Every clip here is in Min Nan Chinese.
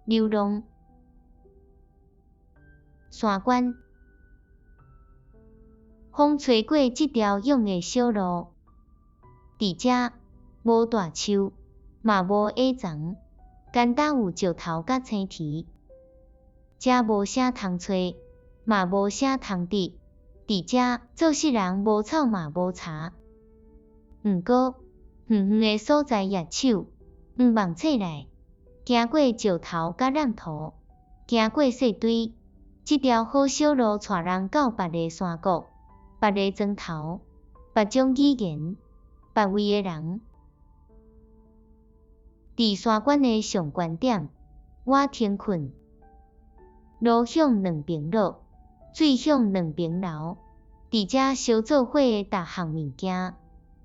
流浪，山關，風吹過這條勇的小路，佇遮無大樹，嘛無矮叢，干焦有石頭佮青苔。遮無啥通揣，嘛無啥通得，佇遮做世人無草嘛無柴。毋過，遠遠的所在驛手，向望冊來，行過石頭佮爛土，行過細堆，這條好小路帶人到別个山谷，別个磚頭，別種語言，別位的人。佇山關的上懸點，我停睏。路向兩爿落，水向兩爿流。佇遮燒做伙的逐項物件，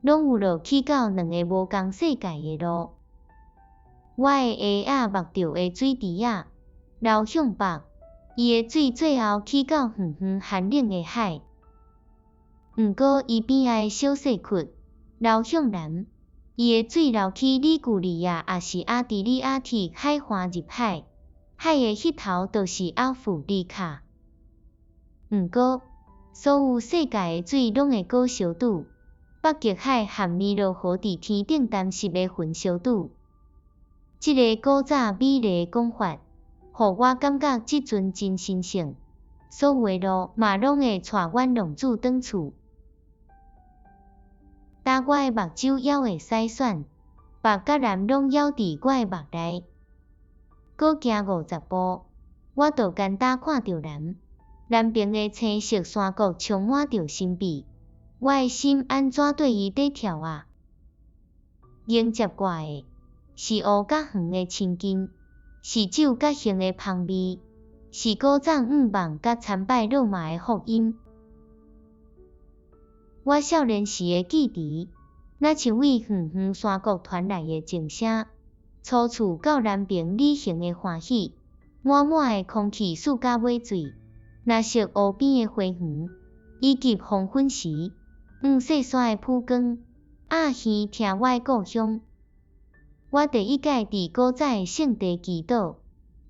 攏有落去到兩个無仝世界的路。我的鞋仔目著的水池仔，流向北，伊的水最後去到遠遠寒冷的海。毋過伊邊仔的小細窟，流向南，伊的水流去利古里亞，抑是阿得里亞蒂海岸入海。海的彼頭就是阿弗里卡。毋過，所有世界的水攏會閣相拄，北極海和尼羅河佇天頂澹濕的雲相拄。這个古早美麗的講法，予我感覺這陣真神聖。所有的路嘛攏會帶阮浪子轉厝。焦我的目睭猶會使選，北佮南攏猶佇我的目內。閣行50步，我就干焦看著南，南爿的青色山谷充滿著神秘，我的心按怎綴伊佇跳啊？迎接我的是烏佮黃的親近，是酒佮杏的芳味，是古早向望佮參拜羅馬的福音。我少年時的記憶，若像對遠遠山谷傳來的鐘聲。初次到南爿旅行的歡喜，滿滿的空氣欶甲尾水，藍色湖邊的花園，以及黃昏時，黃細山的曝光，鴨耳聽我的故鄉。我第一擺佇古早的聖地祈禱，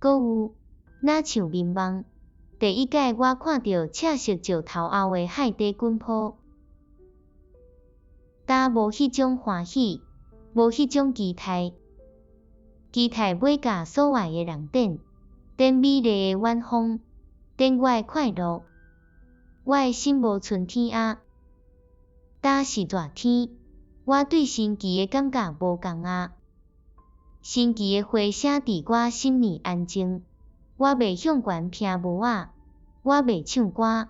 閣有，若像眠夢。第一擺我看著赤色石頭後的海底滾波，焦無彼種歡喜，無彼種期待。期待欲共所愛的人等，等美麗的晚風，等我的快樂。我的心無春天啊，焦是熱天，我對神奇的感覺無仝啊。神奇的回聲佇我心裡安靜，我袂向懸聽帽仔，我袂唱歌，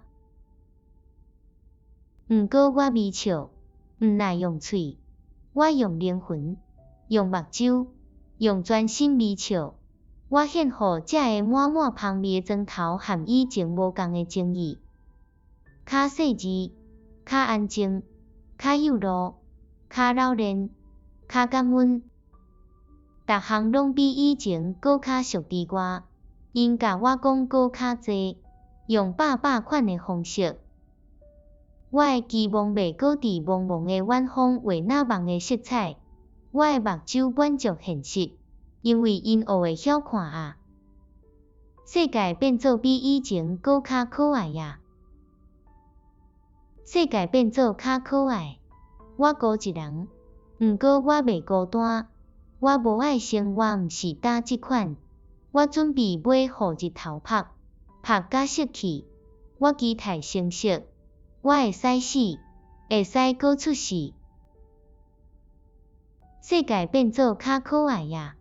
毋過我微笑，毋愛用喙，我用靈魂，用目睭。用全心微笑，我獻予這个滿滿芳味的磚頭和以前無仝的情意。較細膩，較安靜，較有路，較老練，較感恩，逐項攏比以前閣較熟佇我。𪜶共我講閣較濟，用百百款的方式。我的期望袂閣佇茫茫的晚風畫那夢的色彩。我的目睭滿足現實，因為𪜶學會曉看啊。世界變做比以前閣較可愛啊！世界變做較可愛。我孤一人，毋過我袂孤單。我無愛生活毋是焦這款。我準備買予日頭曬，曬甲熟去。我期待成熟，我會使死，會使閣出世。世界變做較可愛啊！